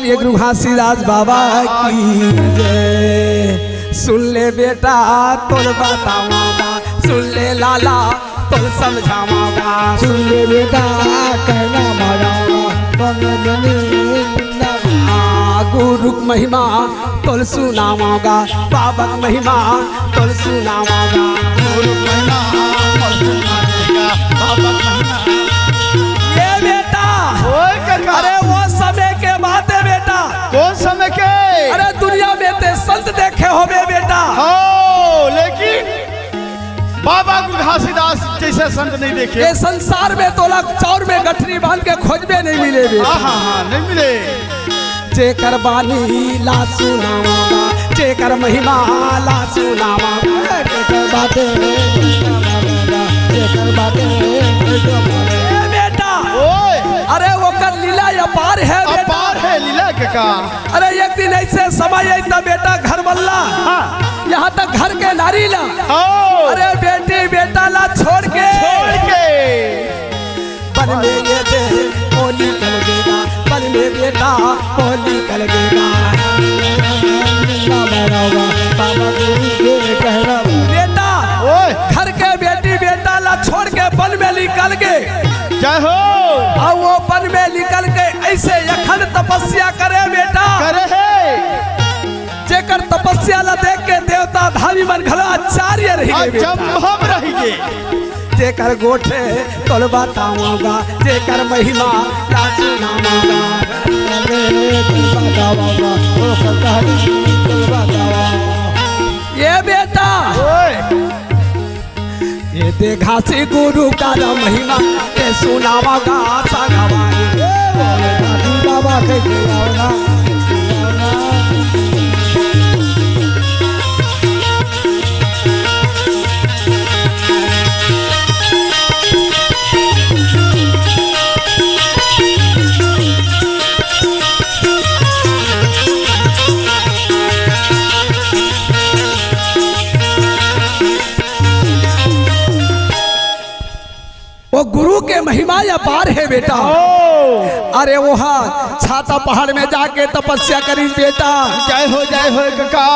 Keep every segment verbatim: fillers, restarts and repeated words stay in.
ये गुरु घासीदास बाबा की जय। सुन ले बेटा, तोल बतावांगा, सुन ले लाला, तोल समझावांगा। सुन ले बेटा, कहना मारा, बंगनी आ, गुरु महिमा तोल सुनावांगा, बाबा महिमा तोल सुनावांगा। गुरु महिमा तोल सुनावांगा, बाबा महिमा। ये बेटा, ओए काका। अरे वो समय के बात हे बेटा। कौन समय के? अरे दुनिया में ते संत देखे होबे बेटा। हो, लेकिन बाबा गुरु घासीदास जैसे संत नहीं देखे। ये संसार में तोला चाउर में गठरी बांध के खोजबे नहीं मिले बे। हाँ, हाँ, हाँ, नहीं मिले। जेकर बानी ला सुनावांगा, जेकर महिमा ला सुनावांगा। जेकर बाते, जेकर बाते। ए बेटा, ओए। अरे ओकर लीला अपार हे बेटा। अपार हे लीला काका। अरे एक दिन ऐसे समय आई त बेटा घर वाला, हाँ। यहाँ तक घर के नारी ला, हाँ। अरे बेटी बेटा ला छोड़ के, छोड़ के। बन में ये दे होली कल गेगा, बन में बेटा होली कल गेगा। बाबा गुरु के कहना। बेटा, ओए। घर के बेटी बेटा ला छोड़ के बन में निकल गे। जय हो। अउ वो बन में निकल के ऐसे अखंड तपस्या करे बेटा। करे हे। जेकर तपस्या ला देख के देवता धामी मन घलो आश्चर्य रहि गे बेटा। अचंभव रहि गे। जेकर गोठ हे तोल बतावांगा, जेकर महिमा ला सुनावांगा। ये बेटा, ओए। ये दे घासी गुरु का महिमा, ये सुनावांगा संगवारी। ए, बोले दादी बाबा के गिरावना। वो गुरु के महिमा अपार हे बेटा। ओ। अरे वो हा छाता पहाड़ में जाके तपस्या करिस बेटा। जय हो, जय हो काका।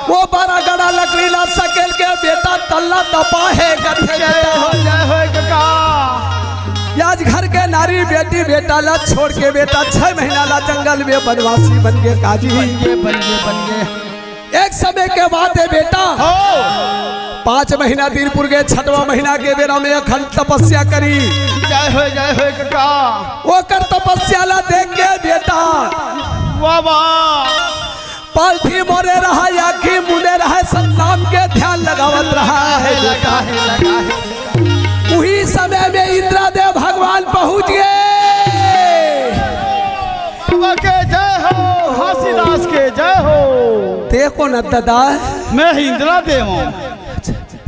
वो बारह गड़ा लकड़ी ला सकेल के बेटा तल्ला तपा हे कथे जय बेटा। हो, जय हो काका। आज घर के नारी बेटी बेटा ला छोड़ के बेटा छह महीना ला जंगल में बनवासी बन गे काजी। बन गे, बन गे, बन गे। एक समय के बात हे बेटा। हो। पाँच महीना दिन पुर गे, छठवां महीना के बेरा में अखंड तपस्या करिस। जय हो, जय हो काका। ओकर तपस्या ला देख के बेटा। वाह, वाह। पालथी मोरे रहय, आँखी मुने रहय, सतनाम के ध्यान लगावत रहय। लगा हे, लगा हे। उही समय में इंद्रदेव भगवान पहुँच गे। बाबा के जय हो, घासीदास के जय हो। तें कोन ददा? मैं इंद्रदेव हूँ।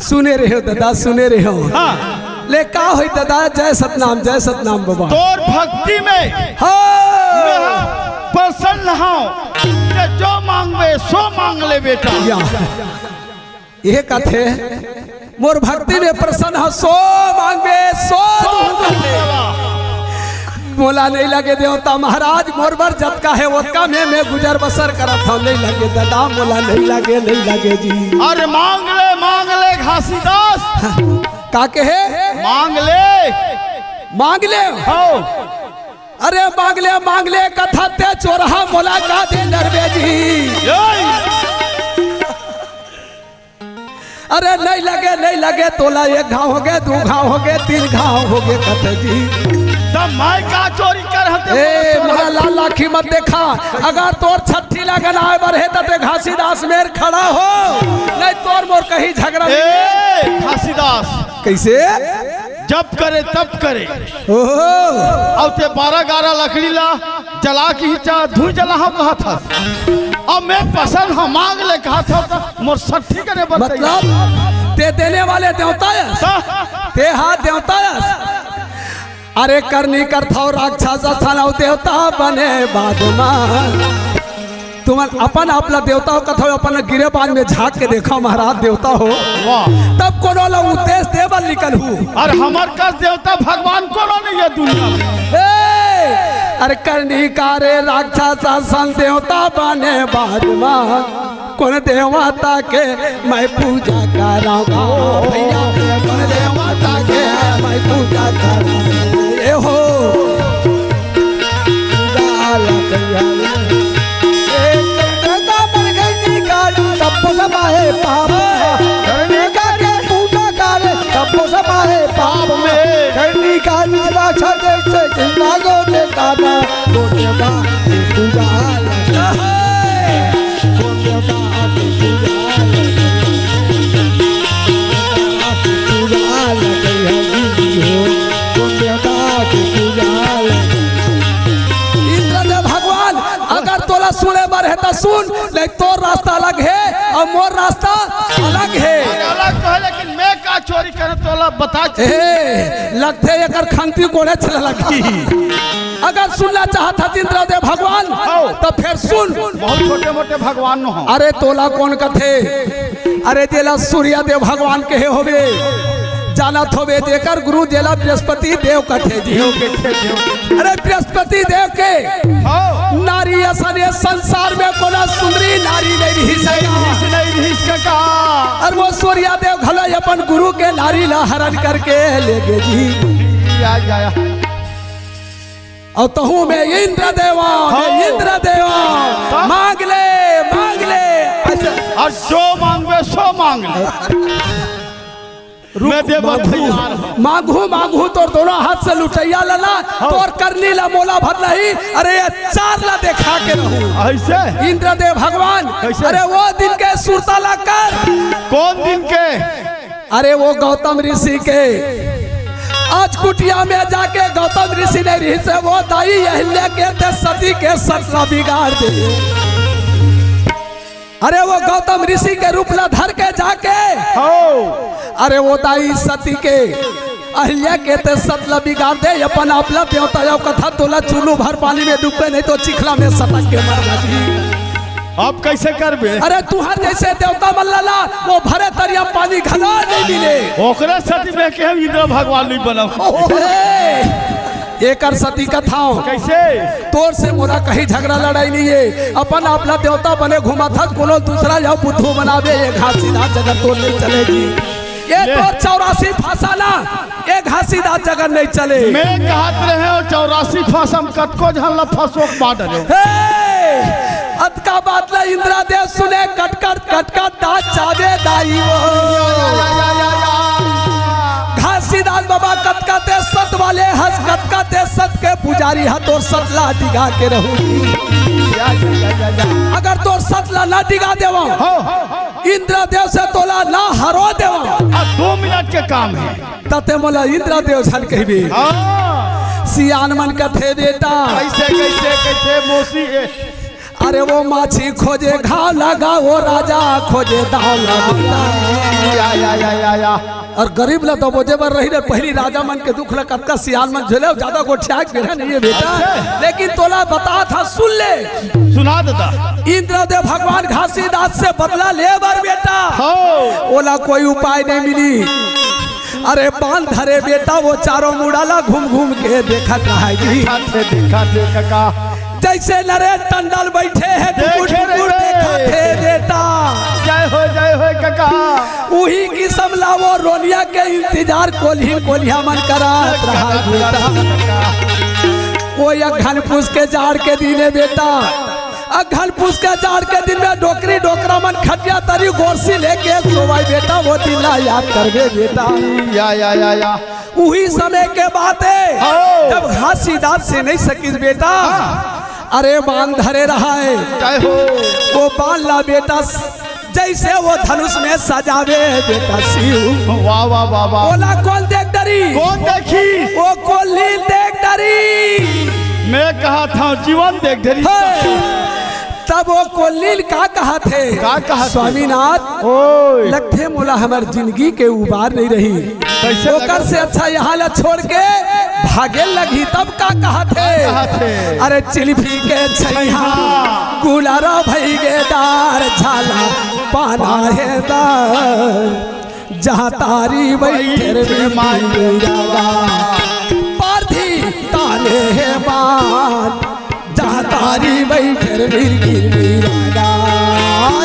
सुने रहे हो ददा, सुने रहे हो। हाँ। ले का होई ददा, जय सतनाम, जय सतनाम बाबा। तोर भक्ति में हाँ। मैं प्रसन्न हूँ, ते जो मांगबे सो मांग ले बेटा। या। ये कथे, मोर भक्ति में प्रसन्न हव, सो मांगबे, सो दूंहूं कथे। मोला नहीं लगे देवता महाराज, मोर बर जतका हे ओतका में मैं गुजर बसर करत हव, नहीं लगे ददा, मोला नहीं लगे, नहीं लगे जी। अरे मांग ले, मांग ले घासीदास। का कहे? मांग ले। मांग ले। हव। अरे मांग ले, मांग ले कथस ते चोरहा, मोला का दे डरबे जी। अरे नहीं लगे, नहीं लगे, तोला एक घाव होगे, दू घाव होगे, तीन घाव होगे कथे जी। त मैं का चोरी करहूं ते ए, मोला चोर मोला लाल आँखी मत देखा। अगर तोर छट्ठी लगन आए बर हे त ते घासीदास मेर खड़ा हो, नहीं तोर मोर कहीं झगड़ा नहीं। ए, घासीदास। कैसे? जब करे तब करे। ओहो। अउ ते बारह गारा लकड़ी ला जला के ही चा धुई जलाहूं कहत हस। अब मैं पसंद ह मांग ले कहत हस, मोर सट्ठी करे बर तैयार। मतलब, ते देने वाले देवता हस। हाँ। ते हा देवता हस। अरे करनी करथव राक्षस असन अउ देवता बने बाद मा। तुमन अपन आप ला देवता हो कथव, अपन गिरे बांध में झांक के देखव महाराज देवता हो। वाह। तब कोनो ला उपदेश दे बर निकलहू। अउ हमर कस देवता भगवान कोनो नहीं हे दुनिया में। ए, अरे करनी का रे राक्षस असन देवता बने बाद मा, कोन देवता के मैं पूजा करंव गा भैया, कोन देवता के मैं पूजा करंव गा। ए हो, पूजा ला कहिया रे। ए, देवता बन गई निकाल, सबको समाए पाप। करनी का के पूजा करे, सबको समाए पाप में। करनी का निराशा जैसे कि लागो ने दादा, तो देवता की पूजा ला। तो देवता की पूजा ला। पूजा ला कहिया दीदी हो, तो देवता की पूजा ला। इंद्रदेव भगवान, अगर तोला सुने बर हे त सुन, नहीं तोर रास्ता अलग हे अउ मोर रास्ता अलग हे। अलग तो हे, लेकिन मैं का चोरी करेंव तोला बता। ए, लगथे एकर खंती कोड़े चला लगी। अगर सुनना चाहत हस इंद्रदेव भगवान, हव। त फेर सुन। बहुत छोटे मोटे भगवान नो हो। अरे तोला कोन कथे? अरे जेला सूर्यदेव भगवान कहे होबे, जानत होबे, जेकर गुरु जेला बृहस्पति देव कथे जी। देव कथे, देव कथे। अरे बृहस्पति देव के हव। नारी असन ए संसार में कोनो सुंदरी नारी नहीं रहिस हे। नहीं रहिस कका। अउ वो सूर्यदेव घलो अपन गुरु के नारी ला हरण करके ले गे जी। या, या, या। अउ तहूँ में इंद्रदेवा, में हव। इंद्रदेवा, त? मांग ले, मांग ले। अच्छा। अउ जो मांगबे, सो मांग ले। रुक, मैं देबो मांगहूँ, तैयार हूँ। मांगहूँ, मांगहूँ, तोर दोनों हाथ से लुटइया लला, हाँ। तोर करनी ला मोला भर नहीं, अरे ये चार ला देखा के रहूँ। ऐसे? इंद्रदेव भगवान, कैसे? अरे वो दिन के सुरता ला कर। कौन दिन के? अरे वो गौतम ऋषि के। आज कुटिया में जाके गौतम ऋषि नहीं रहिस हे, वो दाई अहिल्या के ते सती के सत ला बिगाड़ दे। अरे वो गौतम ऋषि के रूप ला धर के जाके, हो। अरे वो दाई सती के अहिल्या के ते सत ला बिगाड़ दे, अपन आप ला देवता अउ कथस तोला चुल्लू भर पानी में डूबे, नहीं तो चिखला में सटक के मर जाबे। अब कैसे करबे? अरे तुहर जैसे देवता मन ला ना, वो भरे तरिया पानी घलो नहीं मिले। ओकरे सती में के इंद्र भगवान नहीं बनव। ओहे। एकर सती कथंव। कैसे? तोर से मोला कहीं झगड़ा लड़ाई नहीं हे। अपन आप ला देवता बने घुमाथस, कोनो दूसरा ला बुद्धू बनाबे, ये घासीदास जगत तोर नहीं चलेगी। ये ले। तोर चौरासी फांसा ना, ये घासीदास जगत नहीं चले। मैं कहत रहेंव चौरासी फांसा में कतको झन ला फंसो के मार डरेंव। हे! अतका बात ला इंद्रदेव सुने, कटकट, कटकट दांत चाबे दाई वो। या, या, या, या, या, या। घासीदास बाबा कतका ते सत वाले हस, कतका ते सत के पुजारी हस, तोर सत ला डिगा के रहूँ। या, या, या, या, या। अगर तोर सत ला ना डिगा देवंव, हो, हो, हो, हो। इंद्रदेव से तोला ना हरो देवंव। आ, दो मिनट के काम हे। त ते मोला इंद्रदेव झन कहिबे। हाँ। सियान मन कथे बेटा। कैसे, कैसे, कैसे मौसी हे? अरे वो माछी खोजे घाव लगा, वो राजा खोजे दाव लगा। या, या, या, या, या। अउ गरीब ला दबोचे बर रहिस ना, पहिली राजा मन के दुख ला कतका सियान मन झेले, ज्यादा गोठियाए के बेरा नहीं हे बेटा। अच्छा। लेकिन तोला बताथंव, सुन ले। सुना देता। इंद्रदेव भगवान घासीदास से बदला ले बर बेटा। हो। ओला कोई उपाय नहीं मिली। अरे बांध धरे बेटा, वो चारों मुड़ा ला घूम घूम के देखत रहे जी। देखत हे, देखत हे कका। जैसे नरेश टंडन बइठे हे, देखे टुकुर टुकुर रे। देखत हे बेटा। जय हो, जय हो कका। उही किसम ला वो रोनिया के इंतजार कोल्हिन कोल्हिया मन करत रहे बेटा। वो अगहन पूस के जाड़ के दिन हे बेटा। अगहन पूस के जाड़ के दिन में डोकरी डोकरा मन खटिया तरी गोरसी लेके सोवय बेटा, वो दिन ला याद करबे बेटा। या, या, या, या। उही समय के बात हे, हाँ। जब घासीदास से नहीं सकिस बेटा, हाँ। अरे बांध धरे रहे। जय हो। वो बांध ला बेटा, जैसे वो धनुष में सजावे बेटा शिव। वाह, वाह, वाह, वाह। ओला कोन देख डरिस? कोन देखिस? वो कोल्हिन देख डरिस। मैं कहत हंव जीवन देख डरिस। हे, तब वो कोल्हिन का कहत हे? का कहत हे? स्वामीनाथ, ओए। लगथे मोला हमर जिनगी के उबार नहीं रही। कैसे ओकर लगा? से अच्छा यहाँ ला छोड़ के भागे लगही, तब का कहत हे? का कहत हे? अरे चिलफी के छैहा, छैहा। गुलारा भई गे डार झाला पाना हे दार, जहाँ तारी बइठे रे माई जावा, पारधी ताने हे माँ। जहाँ तारी बइठे मिर्गी मिरागा,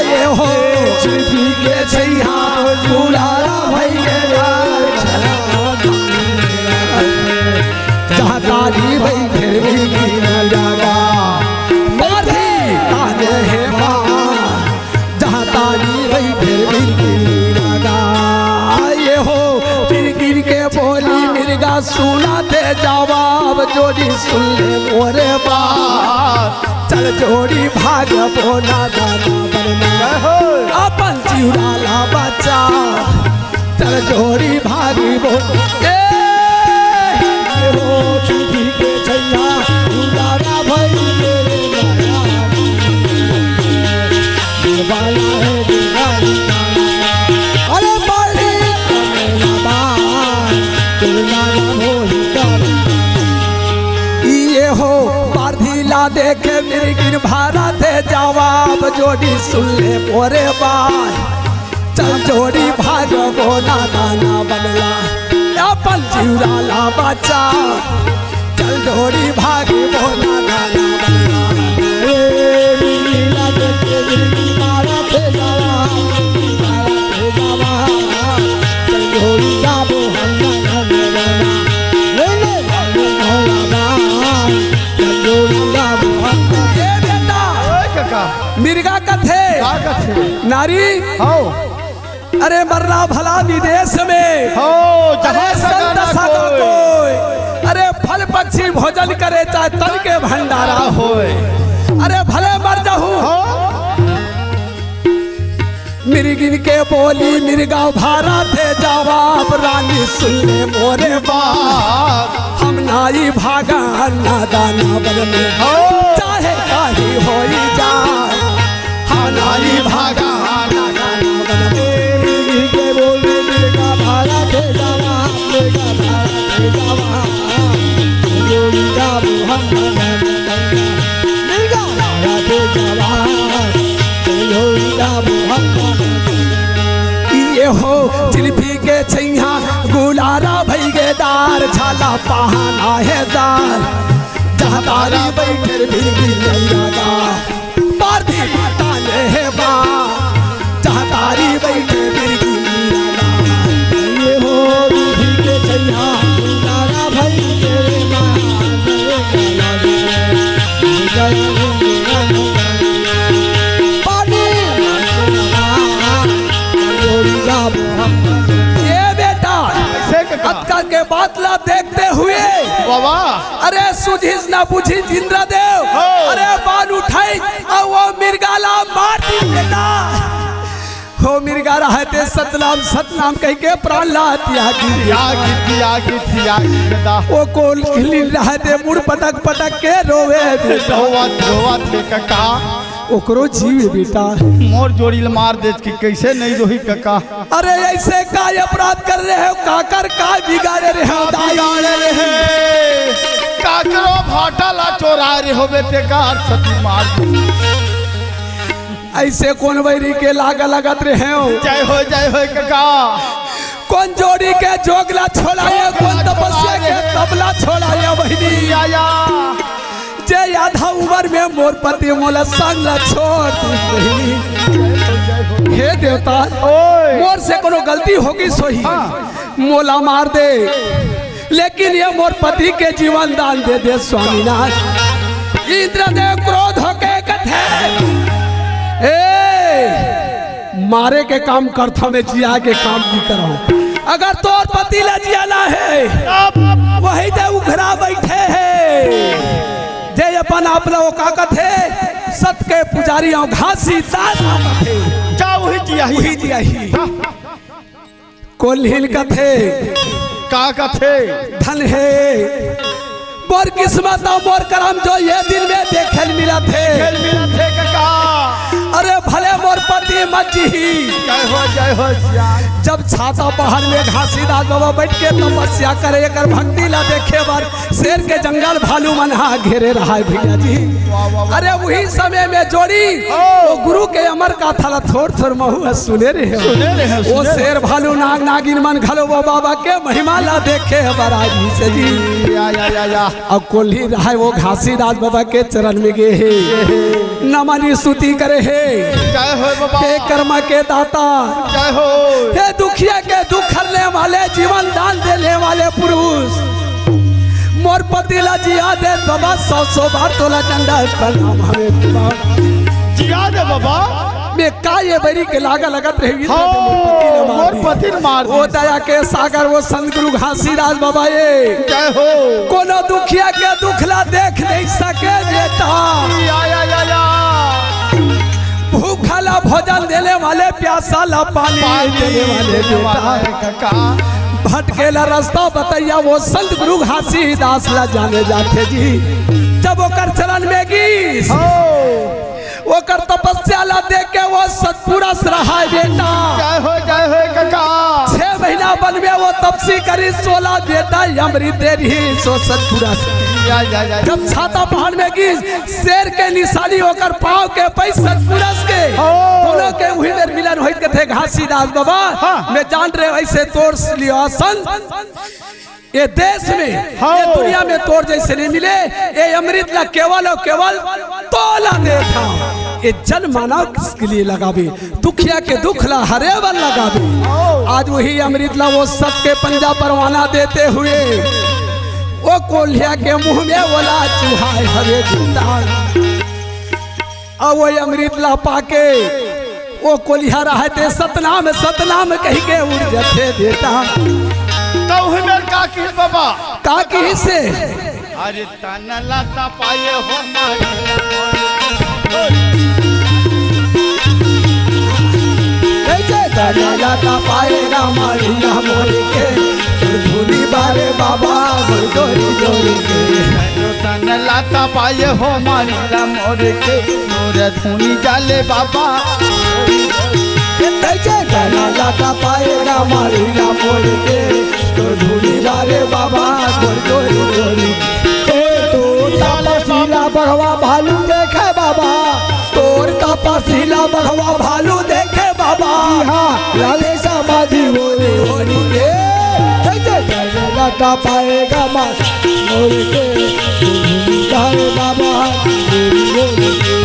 ए हो, चिरफी के छैया, दुलारा भई गे यार। जहाँ तारी बइठे मिर्गी मिरागा, मारी ताने हे माँ। जहाँ तारी बइठे मिर्गी मिरागा, ए हो, मिर्गी के बोली मिर्गा सुना दे जवाब, जोड़ी सुन ले मोरे बाप। चल जोड़ी भाग बोना दाना बनना, जय हो। अपन चिउरा ला बचा। चल जोड़ी भागी बोल। ए, ए हो, चिरफी के छैया, दुलारा भई गे यार। ये वाला है दीवाना। अरे बड़ी कमेला बा, दुलारा भई गे। ये हो, पारधी ला देखे मिर्गिन भारत है जवाब, जोड़ी सुन ले मोरे बाप। चल जोड़ी भागबो ना दाना बनला, अपन चिउरा ला बचा। चल जोड़ी भागबो ना दाना बनला। ए, मिला देखे मिर्गी मारा थे जावा, मारा थे जावा। चल जोड़ी जाबो हम ना दाना बनला। ले ले, ले ले, भोला बा। चल जोड़ी जाबो हम ना। ए बेटा, ओए काका। मिर्गा कथे। का कथे? नारी। हौ। अरे मरना भला विदेश में। हो, जहाँ अरे सदा संत ना सदा कोई। कोई। अरे फल पक्षी भोजन करे, चाहे तन के भंडारा होय। अरे भले मर जाहूँ। हो। मिर्गिन के बोली मिर्गा भारत है जवाब, रानी सुन ले मोरे बाप। हम नाई भागा ना दाना बन में। हो। चाहे काही होई जाए। हनाई भागा, हनाई भागा। के बोलू मिर्गा भाड़ा के जावा, मिर्गा भाड़ा के जावा। जोड़ी जाबू हम मिर्गा भाड़ा के जावा। जोड़ी जाबू हम। ये हो चिरफी के छैया, गुलारा भई गे दार, झाला पहाना है दार। जहाँ तारी बइठे मिर्गी मिरागा, पारधी ताने हे बा। जहाँ तारी बइठे मिर्गी मिरागा, ये हो चिरफी के छैया, दुलारा भई गे माँ। पानी ए बेटा, से काका। अतका के बात ला देखते हुए बाबा। अरे सुझिस ना बुझिस इंद्रदेव। हो। अरे बाण उठाई अउ वो मिर्गा ला मार दी बेटा। हो मिर्गा रहते सतनाम सतनाम कहि के प्राण ला त्यागी। त्यागी, त्यागी, त्यागी बेटा। वो कोन खिलिन रहते मुड़ पटक पटक के रोवे बेटा। रोवत, रोवत हे काका। ओकरो जीव हे बेटा। मोर जोड़ी ल मार देत कि कइसे नइ रोही कका। अरे अइसे का अपराध कर रहे हो, काकर का बिगाड़े रहे हो, दाई? बिगाड़े रहे, काकरो भाटा ला चोराए रहे हो बेटे का सती मार दे। अइसे कोन वैरी के लाग लगत रहे हो? जय हो, जय हो कका। कोन जोड़ी के जोग ला छोड़ाए, कोन तपस्या के तप ला छोड़ाए बहिनी? या, या। जे आधा उमर में मोर पति मोला संग ला छोड़ दिस बहिनी। हे देवता, ओए। मोर से कोनो गलती होगिस होही, हाँ। मोला मार दे, लेकिन ये मोर पति के जीवन दान दे दे स्वामीनाथ। इंद्रदेव क्रोध होके कथे, ए, मारे के काम करथव, मैं जिया के काम नइ करव। अगर तोर पति ला जियाना हे, वही दे उघरा बइठे हे, जे अपन आप ला ओ का कथे, सत के पुजारी अउ घासीदास कथे। जा उही जियाही। उही जियाही। हाँ। कोल्हिन कथे। का कथे? धन हे मोर किस्मत अउ मोर करम जो ये दिन में देखे ल मिलत हे। देखे ल मिलत हे कका। अरे भले मोर पति मत जी। जय हो, जय हो सियान। जब छाता पहाड़ में घासीदास बाबा बैठ के तपस्या करे, एकर भक्ति ला देखे बर शेर के जंगल भालू मन हा घेरे रहा है भैया जी। वाह, वाह, वाह। अरे वही समय में जोड़ी ओ। वो गुरु के अमर कथा ला थोर थोर महू ह सुने रहे हो। सुने रहे हो, वो सुने रहे हो। शेर भालू नाग नागिन मन घलो वो बाबा के महिमा ला देखे बर आए से जी। या, या, या, या। अउ कोल्ही रहाय वो घासीदास बाबा के चरण में गे हे, नमन स्तुति करे हे। जय हो बाबा। हे कर्मा के दाता, जय हो। हे दुखिया के दुख हरने वाले, जीवन दान देने वाले पुरुष, मोर पति ला जिया दे बाबा, सौ सौ बार तोला डंडा प्रणाम हवे बाबा। जिया दे बाबा। में का ये बरी के लागा लगत रही, हाँ, मोर पति ल मार मोर दी। पति ल मार वो दी। दया के सागर, वो संत गुरु घासीदास बाबा ये। जय हो। कोनो दुखिया के दुख ला देख नहीं सके बेटा। या, या, या, या। भूखा ला भोजन देने वाले, प्यासा ला पानी पानी देने वाले देने बेटा। वाले काका। भटकेला रास्ता बतैया, वो संत गुरु घासीदास ला जाने जाथे जी। जब ओकर चरण में गीस, हो। ओकर तपस्या ला देख के वो सतपुरुष रहा बेटा। जय हो, जय हो काका। छह महीना वन में वो तपसी करी, सोला बेटा अमृत दे रही सो सतपुरुष। या, या, या। जब छाता पहाड़ में गीस, शेर के निशानी ओकर पाँव के पै सतपुरुष के। हो। दोनों के उही मेर मिलन होइत कथे घासीदास बाबा। हाँ। में जान रहे ऐसे तोर लियो आसन। ये देश में, हाँ। ये दुनिया में तोर जैसे नहीं मिले। ये अमृत ला केवल और केवल तोला देता। ये जन मानव के लिए लगावे, दुखिया के दुख ला हरे बर लगावे। हाँ। आज वही अमृत ला वो सबके पंजा परवाना देते हुए वो कोल्हिया के मुंह में ओला चुहाए हवे जिंदा। अउ वो अमृत ला पाके वो कोलिहा रहा ते सतनाम, सतनाम कहि के उड़ जथे बेटा। त उही मेर का किहिस बाबा? का किहिस से? अरे तन ला तपाए हो मारी। कैसे तन ला तपाए ना मारी ना मोरी के, धूली बारे बाबा, जोरी जोरी के। तन ला तपाए हो मारी ला मोर के, तोर धुनी जाले बाबा। कैसे गाना लाता पाएगा मारी ला मोर के, तोर धुनी जाले बाबा, तोर जोरी जोरी। ए तोर तपसीला बघवा भालू देखे बाबा, तोर तपसीला बघवा भालू देखे बाबा। हाँ, लाले समाधि होरी होरी के। कैसे गाना लाता पाएगा मारी मोर के, तोर धुनी जाले बाबा, तोर जोरी जोरी।